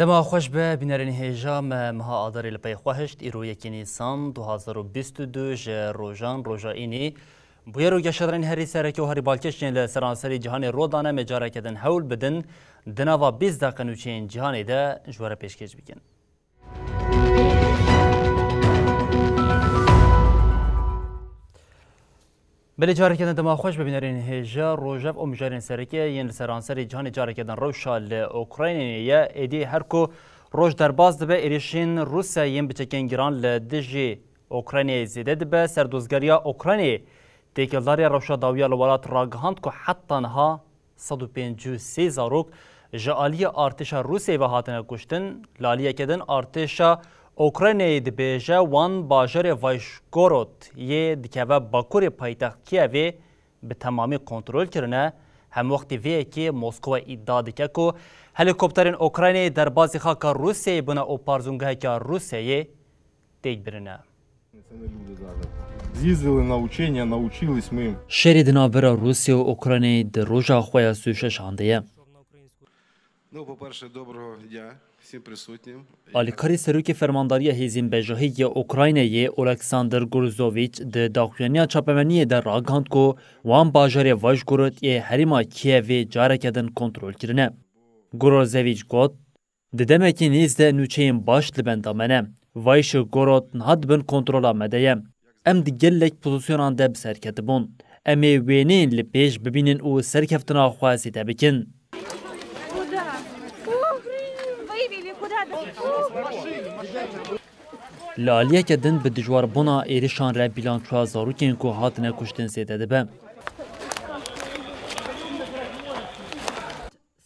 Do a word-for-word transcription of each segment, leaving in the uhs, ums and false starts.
Dema xweş be, bînerên hêja me, meha Adarê li pey xwe hişt, îro yekê Nîsan du hazar û bîst û du ji rojan, roja înî. Bûyer û geşedarên herî sereke û herî balkêş yên li seranserî cîhanê rû dane, me careke din hewl bidin di nava bîst deqe nûçeyên cîhanê de ji we re pêşkêş bikin. Belê, careke din dema xweş be, bînerên hêja. Rojev û mijarên sereke yên li seranserê cîhanê careke din rewşa li Ukraynê ye. Êdî her ku roj derbas dibe, êrişên Rûsya yên bi çekên giran li dijî Ukraynayê zêde dibe. Serdozgeriya Ukraynayê têkildariya rewşa dawiya li welat ragihand ku heta niha sed û pêncî û sê zarok ji aliyê artêşa Rûsyayê ve hatine kuştin. Li aliyeke din artêşa Ukraynayê dibêje, wan bajarê Vayşgorod yê dikeve bakurê paytext Kiyevê bi temamî kontrol kirine. Hemwextî vê yekê Moskova îdia dike ku helîkopterên Ukraynayê derbazî xaka Rûsyayê bûne û parzûngeheke Rûsyayê têk birine. З'їздили на учення, навчились ми. Şerê di navbera Rûsya û Ukraynayê di roja xwe ya sî û şeşan de ye. Ну, по-перше, доброго дня всім присутнім. Alîkarê serokê fermandariya hêzên bejahî yê Ukraynayê Oleksandr Grozovîç di daxuyaniya çapemeniyê de ragihand ku wan bajarê Vajgorod yê herêma Kiyevê careke din kontrol kirine. Grozovîç got, Di demekî nêz de nûçeyên baş li benda me ne. Vayşe Gorod niha di bin kontrola me de ye. Em di gelek pozîsyonan de bi ser ketibûn. Em ê wêneyên li pêş bibînin û serkeftina xwe zêde bikin. Li aliyeke din bi dijwarbûna êrişan re bîlançoya zarokên ku hatine kuştin zêde dibe.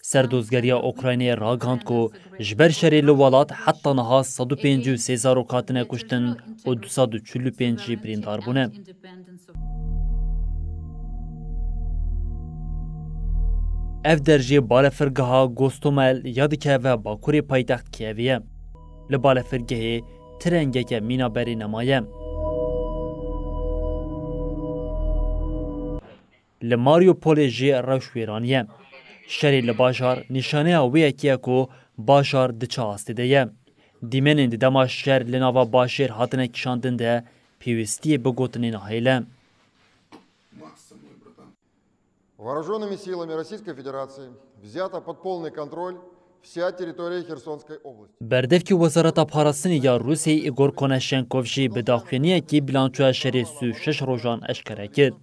Serdozgeriya Ukraynayê ragihand ku ji ber şerê li welat heta niha sed û pêncî û sê zarok hatine kuştin û du sed û çil û pênc jî birîndar bûne. Ev der jî balefirgeha Gostomel ya dikeve bakurê paytext Kiyevê ye. Li balefirgehê ti rengeke mîna berê nemaye. Li Mariupolê jî rewş wêran e. Şerê li bajar nîşaneya wê yekê ye ku bajar di çi astê de ye. Dîmenên di dema şer li nava bajêr hatine kişandin de pêwîstiyê bi gotinê nahêle. Вооружёнными силами Российской Федерации взята под полный контроль вся территория Херсонской области. Berdevkê Wezareta Parastinê ya Rûsyayê Igor Konashenkov jî bi daxuyaniyekî bilançoya şerê sî û şeş rojan eşkere kir.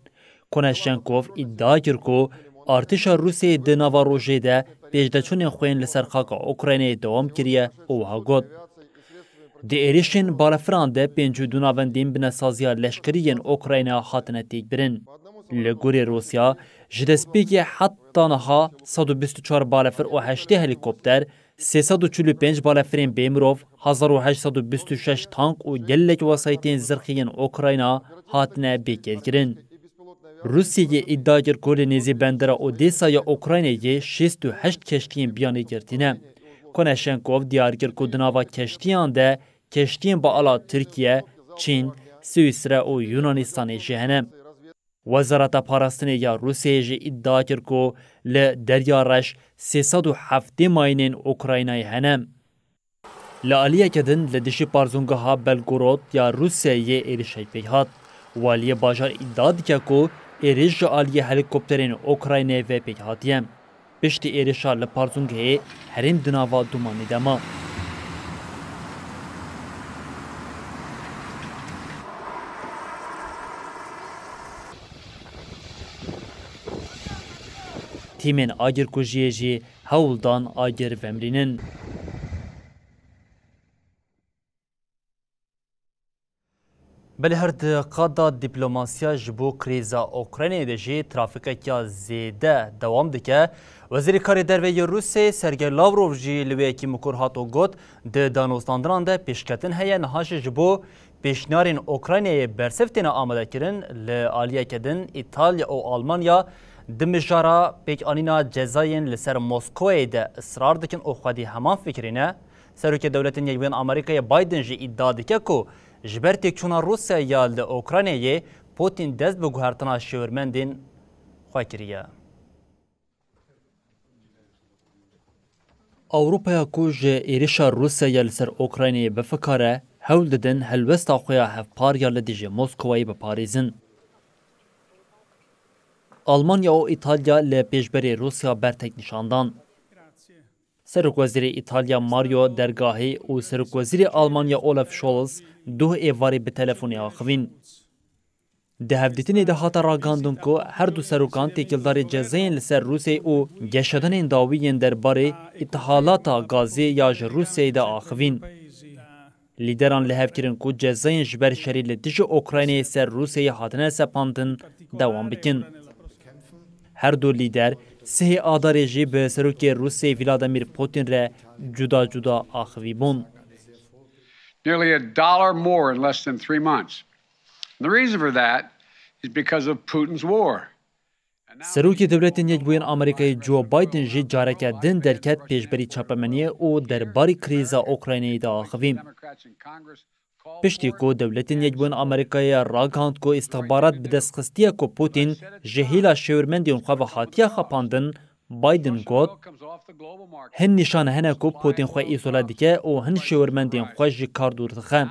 Konashenkov îdia kir ku artêşa Rûsyayê di nava rojê de pêşdeçûnên xwe yên li ser xaka Ukraynayê dewam kiriye û wiha got, Di êrişên balefiran de pêncî û du navendên binesaziya leşkerî yên Ukrayna hatine têkbirin. Li gorî Rûsya, ji destpêkê heta niha sed û bîst û çar balefir û heştê helîkopter, sê sed û çil û pênc balefirên bêmirov, hezar û heşt sed û bîst û şeş tank û gelek wesayîtên zirxî yên Ukrayna hatine bêkêrkirin. Rûsyayê îdia kir ku li nêzî bendera Odesa ya Ukraynayê şêst û heşt keştiyên biyanî girtî ne. Konashenkov diyar kir ku di nava keştiyan de keştiyên bi ala Tirkiye, Çîn, Swîsre û Yunanistanê jî hene. Wezareta Parastinê ya Rûsyayê jî îdia kir ku li Derya Reş sê sed û heftê mayînên Ukraynayê hene. Li aliyeke din li dijî parzûngeha Belgorod ya Rûsyayê êrişek pêk hat. Waliyê bajar îdia dike ku êriş ji aliyê helîkopterên Ukraynayê ve pêk hatiye. Piştî êrişa li parzûngehê herêm di nava dumanê de ma. Tîmên agirkujiyê jî hewl dan agir vemrînin. Belê her di qada diplomasiya ji bo krîza Ukraynayê de jî trafîkeke zêde dewam dike. Wezîrê Karê Derve yê Rûsê Sergey Lavrov jî li wê yekî mikur hat û got, di danûstandinan de pêşketin heye, niha jî ji bo pêşniyarên Ukraynayê bersiv têne amadekirin. Li aliyeke din Îtalya û Almanya di mijara pêkanîna cezayên li ser Moskowayê de israr dikin û xwedî heman fikirî ne. Serokê Dewletên Yekbûyên Amerîkayê Biden jî îdia dike ku ji ber têkçûna Rûsyaya li Ukraynayê Putin dest bi guhertina şêwirmendên xwe kiriye. Ewropaya ku ji êrişa Rûsyayê li ser Ukraynayê bifikare, hewl didin helwesta xwe ya hevpar ya li dijî Moskowayê biparêzin. Almanya û Îtalya li pêşberî Rûsya bertek nîşan dan. Serokwezîrê Îtalya Mario Dergahî û Serokwezîrê Almanya Olaf Scholz doh êvarê bi telefonê axivîn. Di hevdîtinê de hate ragihandin ku her du serokan têkildarî cezayên li ser Rûsyayê û geşedanên dawî yên derbarê îtihalata gazê ya ji Rûsyayê de axivîn. Lîderan li hev kirin ku cezayên ji ber şerê li dijî Ukraynayê ser Rûsyayê hatine sepandin dewam bikin. Her du lîder sihê Adarê jî bi serokê Rûsyayê Vladimir Putin re cuda cuda axivî bûn. Nearly a dollar more in less than three months. And the reason for that is because of Putin's war. Serokê Dewletên Yekbûyên Amerîkayê Joe Biden jî careke din derket pêşberî çapemeniyê û derbarî krîza Ukraynayê de axivî. Piştî ku Dewletên Yekbûyên Amerîkayê ragihand ku îstixbarat bi dest xistiye ku Putin ji hêla şêwirmendên xwe ve hatiye xapandin, Biden got, Hin nîşan hene ku Putin xwe îzole dike û hin şêwirmendên xwe ji kar dûr dixe.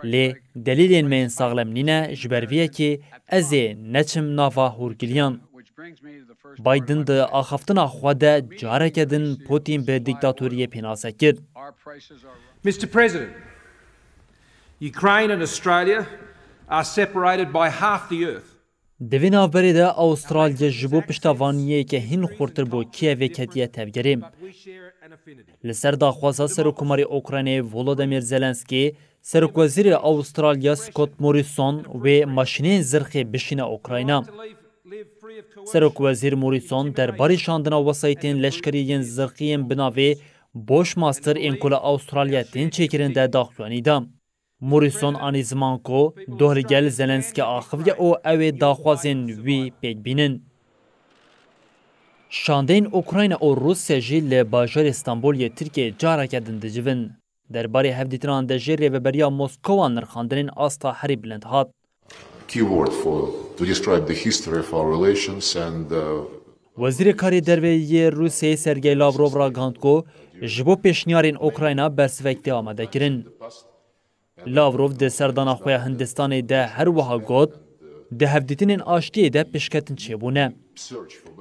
Lê delîlên me yên saxlem nîne, ji ber vê yekê ez ê neçim nava hûrgiliyan. Biden di axaftina xwe de careke din Putin bi dîktatoriyê pênase kir. Mister President, Ukraine and Australia are separated by half the earth. Di vê navberê de Awustralya ji bo piştevaniyeke hîn xurtir bo Kîevê ketiye tevgerê. Li ser daxwaza Serokkomarê Ukraynayê Volodymyr Zelensky, Serokwezîrê Awustralya Scott Morrison wê maşîneyên zirxê bişîne Ukrayna. Serokwezîr Morrison derbarê şandina wesayîtên leşkerî yên zirxî yên bi navê Bushmaster ên ku li Awustralya tên çêkirin de daxuyanî da. Morrison anî ziman ku doh li gel Zelensky axiviye û ew ê daxwazên wî pêk bînin. Şandeyên Ukrayna û Rûsya jî li bajarê Stenbolê yê Tirkiyeyê careke din dicivin. Derbarê hevdîtinan de jî rêveberiya Moskowa nirxandinên asta herî bilind hat. Key word for to describe the history of our relations and uh, Wezîrê Karê Derve yê Rûsyayê Sergey Lavrov ragihand ku ji bo pêşniyarên Ukrayna bersivek tê amadekirin. Lavrov di serdana xwe ya Hindistanê de her wiha got, di hevdîtinên aştiyê de pişketin çêbûne.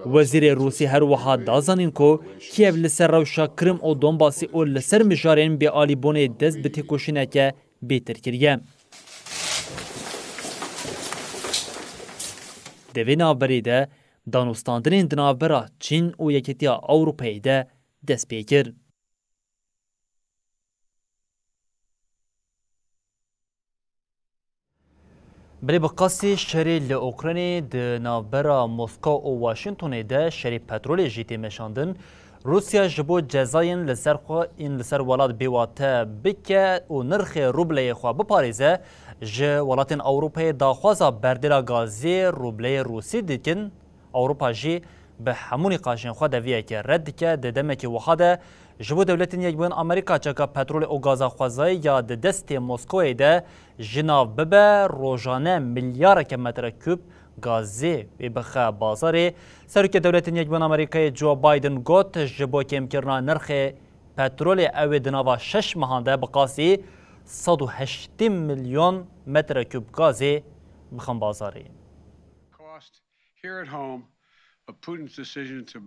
Wezîrê Rûsî her wiha da zanîn ku Kiev li ser rewşa Krim û Donbasê û li ser mijarên bêalîbûnê dest bi têkoşîneke bêtir kiriye. Di vê navberê de danûstandinên di navbera Çîn û Yekîtiya Ewropayê de dest pê kir. Belê bi qasî şerê li Ukraynê di navbera Moskow û Washingtonê de şerê petrolê jî tê meşandin. Rûsya ji bo cezayên li ser xwe yên li ser welat bêwate bike û nirxê rubleyê xwe biparêze, ji welatên Ewropayê daxwaza berdêla gazê rubleyê rûsî dikin. Ewropa jî bi hemû nîqaşên xwe de vê yekê red dike. Di demekî wiha de ji bo Dewletên Yekbûyên Amerîka çeka petrolê û gaza xwezayî ya di destê Moskowayê de ji nav bibe, rojane milyareke metrekûb gazê wê bixe bazarê. Serokê Dewletên Yekbûyên Amerîkayê Joe Biden got, ji bo kêmkirina nirxê petrolê ew ê di nava şeş mehan de bi qasî sed û heştê milyon metrekûb gazê bixin bazarê. Here at home, of Putin's decision to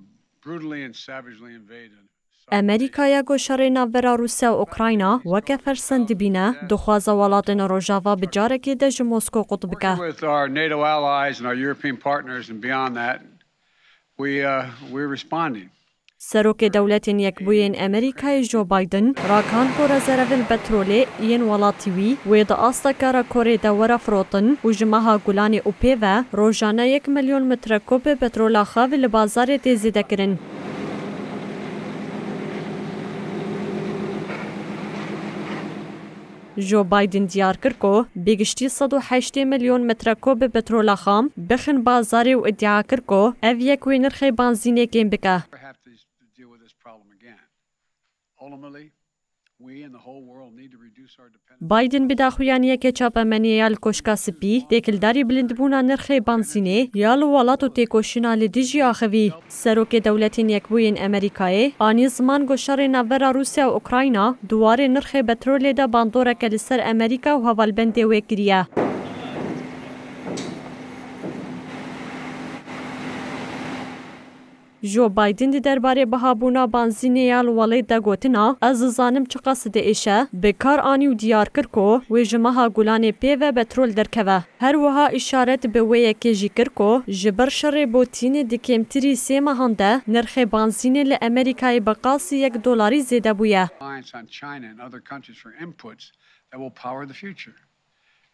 brutally and savagely invade an Amerîkaya ku şerê navbera Rûsya û Ukrayna weke fersend dibîne, dixwaze welatên Rojava bi carekê de ji Moskow qut bike. With our NATO allies and our European partners and beyond that, we, uh, we're responding. Serokê Dewletên Yekbûyên Amerîkayê Joe Biden ragihand ku rezervên petrolê yên welatî wî wê di asteke rekorê de were firotin û ji meha Gulanê û pê ve rojane yek milyon metrekûb petrola xav li bazarê tê zêdekirin. Joe Biden diyar kir ku bi giştî sed û heştê milyon metrekûb petrola xam bixin bazarê û îdia kir ku ev yek wê nirxê benzînê kêm bike. Never have to deal with this problem again. Ultimately, Biden bi daxuyaniyeke çapemeniyê ya li Koşka Spî, têkildarî bilindbûna nirxê benzînê ya li welat û têkoşîna li dijî axivî. Serokê Dewletên Yekbûyên Amerîkayê anî ziman ku şerê navbera Rûsya û Ukrayna di warê nirxê petrolê de bandoreke li ser Amerîka û hevalbendê wê kiriye. Joe Biden di derbarê bihabûna benzînê ya li welêt de gotina, "Ez dizanim çiqas diêşe." Bi kar anî û diyar kir ku wê ji meha Gulanê pê ve petrol derkeve. Her wiha îşaret bi wê yekê jî kir ku ji ber şerê Putînê di kêmtirî sê mehan de nirxê benzînê li Amerîkayê bi qasî yek dolarî zêde bûye. Reliance on China and other countries for inputs that will power the future.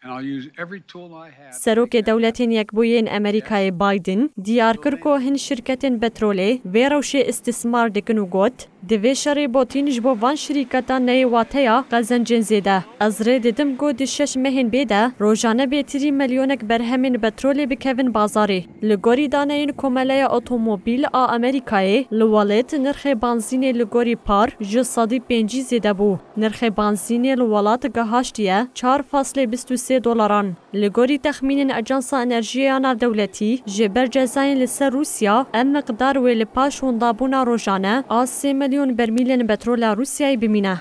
And I'll use every tool I have to Serokê make that Dewletên Yekbûyên Amerîkayê Biden diyar kir ku hin şirketên petrolê vê rewşê îstîsmar dikin û got, "Divê şerê Putîn ji bo van şirîketan neyê wateya qezencên zêde. Ez rê didim ku di şeş mehên bê de rojane bêtirî milyonek berhemên petrolê bikevin bazarê." Li gorî daneyên Komeleya Otomobîl a Amerîkayê, li welêt nirxê benzînê li gorî par ji sedî pêncî zêde bû. Nirxê benzînê li welat gihaştiye çar faslê bîst û sê dolaran. Li gorî texmînên Ajansa Enerjiyê ya Navdewletî, ji ber cezayên li ser Rûsya, ev miqdar wê li paş windabûna rojane a sê milyon bermîlên petrola Rûsyayê bimîne.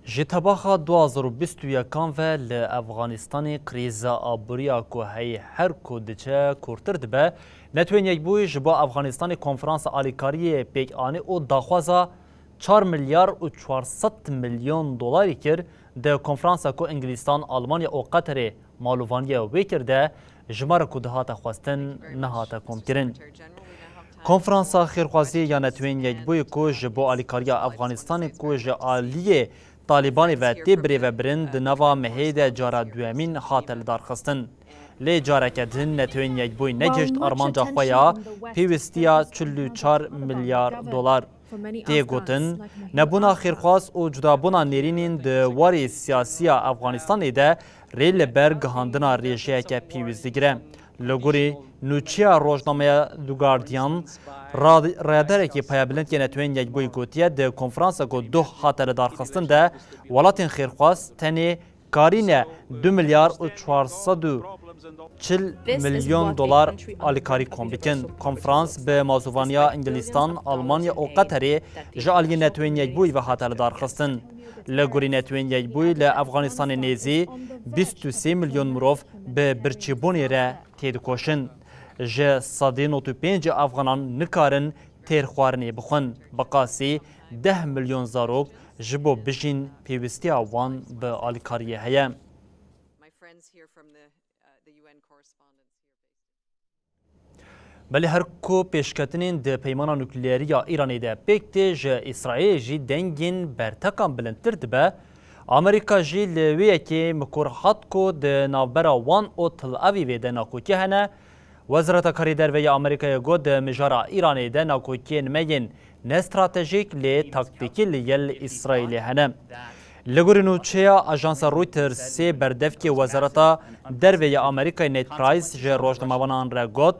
Ji tebaxa du hazar û bîst û yekan ve li Efxanistanê krîza aboriya ku heyî her ku diçe kûrtir dibe, Netewên Yekbûyî ji bo Efxanistanê konferansa alîkariyê pêk anî û daxwaza çar milyar û çar sed milyon dolarî kir. Di konferansa ku Îngilîstan, Almanya û Qeterê malovaniya wê kir de, jimara ku dihate xwestin nehate komkirin. Konferansa Xêrxwaziyê ya Netewên Yekbûyî ku ji bo alîkariya Efxanistanê ku ji aliyê Talîbanê ve tê birêvebirin, di nava mehê de cara duyemîn hate lidarxistin. Lê careke din Netewên Yekbûyî negihişt armanca xwe ya pêwîstiya çil û çar milyar dolar. Tê gotin, nebûna xêrxwaz û cudabûna nêrînên di warê siyasiya Efxanistanê de rê li ber gihandina rêjeyeke pêwîst digire. Li gorî nûçeya rojnameya The Guardian, ra-, rayedarekî payebilind yê Netewên Yekbûyî gotiye, di konferanseke duh hate lidarxistin de welatên xêrxwaz tenê karîne du milyar û çar sed û çil milyon dolar alîkarî kom bikin. Konferans bi mazûvaniya Îngilîstan, Almanya û Qeterê ji aliyê Netewên Yekbûyî ve hate lidarxistin. Li gorî Netewên Yekbûyî li Efxanistanê nêzî bîst û sê milyon mirov bi birçîbûnê re têdikoşin. Ji sedê nod û pênc Efxanan nikarin têr xwarinê bixwin. Bi qasî deh milyon zarok ji bo bijîn pêwîstiya wan bi alîkariyê heye. My friends here from the, uh, the U N correspondence here. Belê her ku pêşketinên di peymana nukleerî ya Îranê de pêk tê, ji Îsraîlê jî dengên bertekan bilindtir dibe. Amerîka jî li wê yekê mikor hat ku di navbera wan û Tel Avîvê de nakokî hene. Wezareta Karê Derve ya Amerîkayê got, di mijara Îranê de nakokiyên me yên ne stratejîk lê taktîkî li gel Îsraîlê hene. Li gorî nûçeya ajansa Reutersê, berdevkê Wezareta Derve ya Amerîkayê Ned Price ji rojnamevanan re got,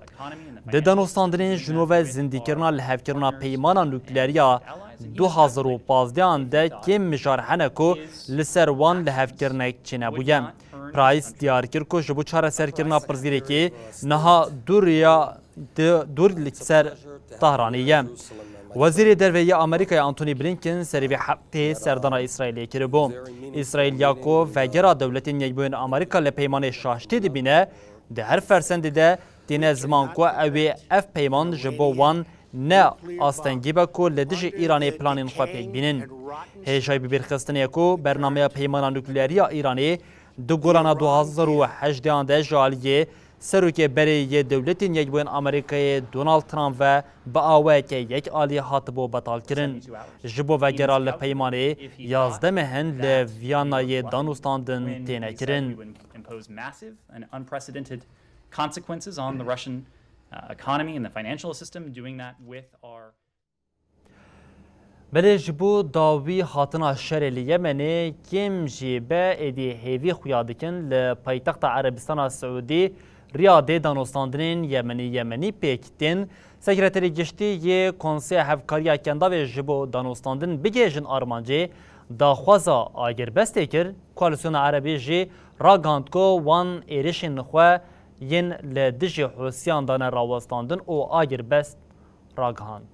di danûstandinên Jinove zindîkirina lihevkirina peymana nukleerî ya du hazar û pazdeh an de kêm mijar hene ku li ser wan lihevkirinek çênebûye. Price diyar kir ku ji bo çareserkirina pirsgirêkê niha dûriya di dûr li ser Tahranê ye. Wezîrê Derve yê Amerîkayê Antony Blinken serê vê heftê serdana Îsraîlê kiribû. Îsraîl ya ku vegera Dewletên Yekbûyên Amerîka li peymanê şaştî dibîne, di her fersendê de tîne ziman ku ew ê ev peyman ji bo wan ne astengî be ku li dijî Îranê planên xwe pêk bînin. Hêjayî bibîrxistinê ye ku bernameya peymana nukleerî ya Îranê di Gulana du hazar û hejdeh an de ji aliyê Serokê berê yê Dewletên Yekbûyên Amerîkayê Donald Trump ve bi awayeke yekalî hatibû betalkirin. Ji bo vegera li peymanê yazdeh meh in li Viyanayê danûstandin têne kirin. Impose massive and unprecedented consequences on the Russian, uh, economy and the financial system, doing that with our. Belê ji bo dawî hatina şerê li Yemenê kêm jî be êdî hêvî xuya dikin li paytexta Erebistana Siûdî Riyadê danûstandinên Yemenî Yemenî pêk tên. Sekreterê Giştî yê Konseya Hevkariya Kendavê ji bo danûstandin bigihêjin armancê daxwaza agirbestê kir. Koalîsyona Erebî jî ragihand ku wan êrişên xwe yên li dijî Hûsiyan dane rawestandin û agirbest ragihand.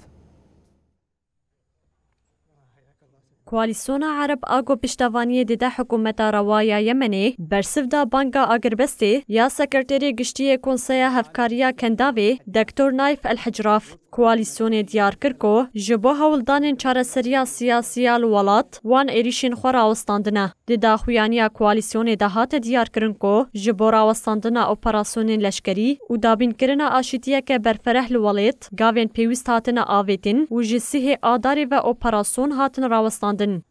Koalîsyona Ereb a ku piştevaniyê dide hikûmeta rewa ya Yemenê, bersiv da banga agirbestê ya Sekreterê Giştî yê Konseya Hevkariya Kendavê, Doktor Naif El Hicraf. Koalîsyonê diyar kir ku ji bo hewldanên çareseriya siyasî ya li welat wan êrîşên xwe rawestandine. Di daxuyaniya koalîsyonê de hate diyarkirin ku ji bo rawestandina operasyonên leşkerî û dabînkirina aşîtiyeke berfereh li welêt, gavên pêwîst hatine avêtin û ji sihê Adarê ve operasyon hatin rawestandin.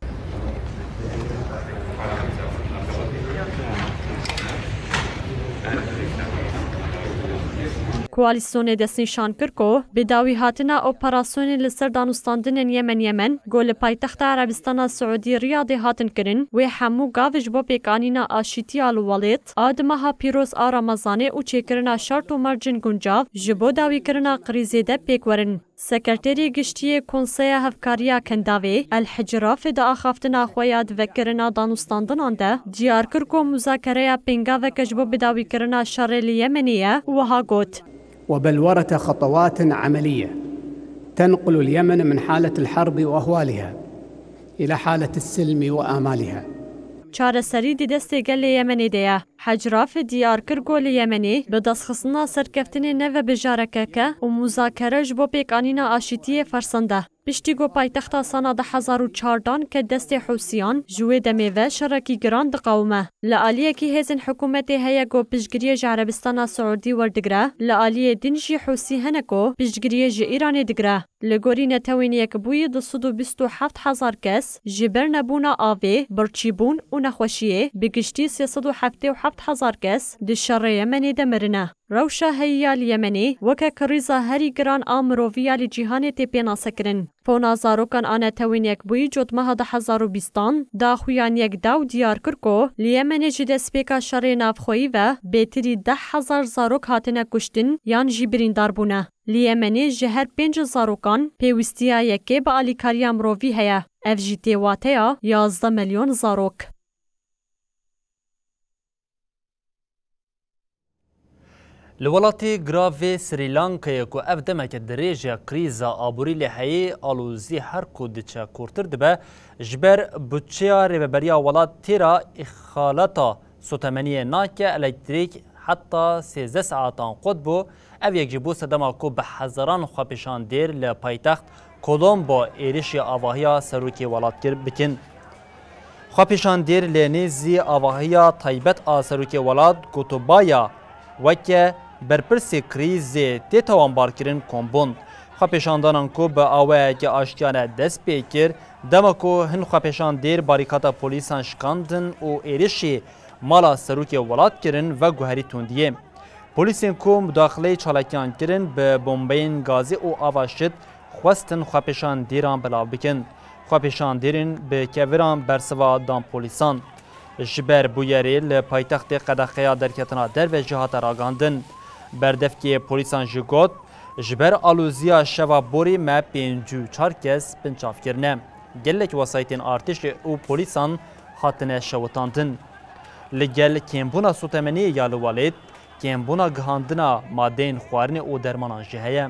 Koalîsyonê destnîşan kir ku bi dawî hatina operasyonên li ser danûstandinên Yemen Yemen, ku li paytexta Erebistana Siûdî Riyadê hatin kirin, wê hemû gav ji bo pêkanîna aşîtiya li welêt a di meha pîroz a Remezanê û çêkirina şert û mercên guncav ji bo dawîkirina krîzê de pêk werin. Sekreterê Giştî yê Konseya Hevkariya Kendavê, El Hicraf, di axaftina xwe ya di vekirina danûstandinan de diyar kir ku muzakereya pêngaveke ji bo bidawîkirina şerê li Yemenê ye û wiha got: وبلورة خطوات عملية تنقل اليمن من حالة الحرب وأهوالها إلى حالة السلم وآمالها. Çareserî di destê gelê Yemenê de ye. Hecraf diyar kir ku li Yemenê bi destxistina serkeftinê neve bijarekeke û muzakere ji bo pêkanîna aşîtiyê fersend e. Piştî ku paytexta Sana du hezar û çardan ket destê Hûsiyan, ji wê demê ve şerekî giran diqewime. Li aliyekî hêzên hikûmetê heye ku piştgiriyê ji Erebistana Siûdî werdigire, li aliyê din jî Hûsî hene ku piştgiriyê ji Îranê digire. Li gorî Netewên Yekbûyî du sed û bîst û heft hezar kes ji ber nebûna avê, birçîbûn û nexweşiyê bi giştî sê sed û heftê û heft hezar kes di şerê Yemenê de mirine. Rewşa heyî ya li Yemenê weke krîza herî giran a mirovî ya li cîhanê tê pênasekirin. Fona Zarokan a Netewên Yekbûyî cotmeha du hezar û bîstan daxuyaniyek da û diyar kir ku li Yemenê ji destpêka şerê navxweyî ve bêtirî deh hezar zarok hatine kuştin yan jî birîndar bûne. Li Yemenê ji her pênc zarokan pêwîstiya yekê bi alîkariya mirovî heye. Ev jî tê wateya yazdeh milyon zarok. Li welatê giravê Srî Lankayê ku ev demeke dirêj e krîza aborî lê heyî, alozî her ku diçe kûrtir dibe. Ji ber budçeya rêveberiya welat têra îxalata sotemeniyê nake, elektrîk heta sêzdeh saetan qut bû. Ev yek ji bo sedema ku bi hezaran xwepêşandêr li paytext Kolombo êrişî avahiya serokê welat kir bikin. Xwepêşandêr li nêzî avahiya taybet a serokê welat Gotabaya weke berpirsê krîzê tê tawanbarkirin kom bûn. Xwepêşandanan ku bi awayekî aştiyane dest pê kir, dema ku hin xwepêşandêr barîkata polîsan şikandin û êrişî mala serokê welat kirin veguherî tundiyê. Polîsên ku mudaxileyê çalakiyan kirin, bi bombeyên gazê û ava şit xwestin xwepêşandêran belav bikin. Xwepêşandêrên bi keviran bersiva dan polîsan. Ji ber bûyerê li paytextê qedexeya derketina derve jî hate ragihandin. Berdevkê polîsan jî got, ji ber aloziya şeva borî me pêncî û çar kes binçav kirine. Gelek wesayîtên artêşê û polîsan hatine şewitandin. Li gel kêmbûna sotemeniyê ya li welêt, kêmbûna gihandina madeyên xwarinê û dermanan jî heye.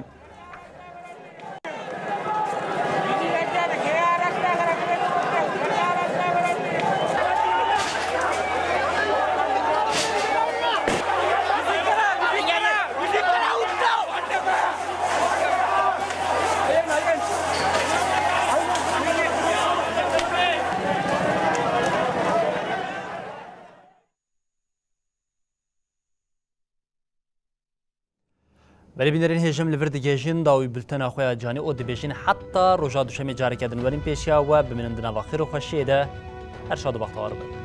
Belê bînerên hêjim, li vir digihêjin dawî bultena xwe ya canî û dibêjin heta roja duşemê careke din werin pêşiya we, bimînin di nava xêr û xweşiyê de. Her şad û bextewar bin.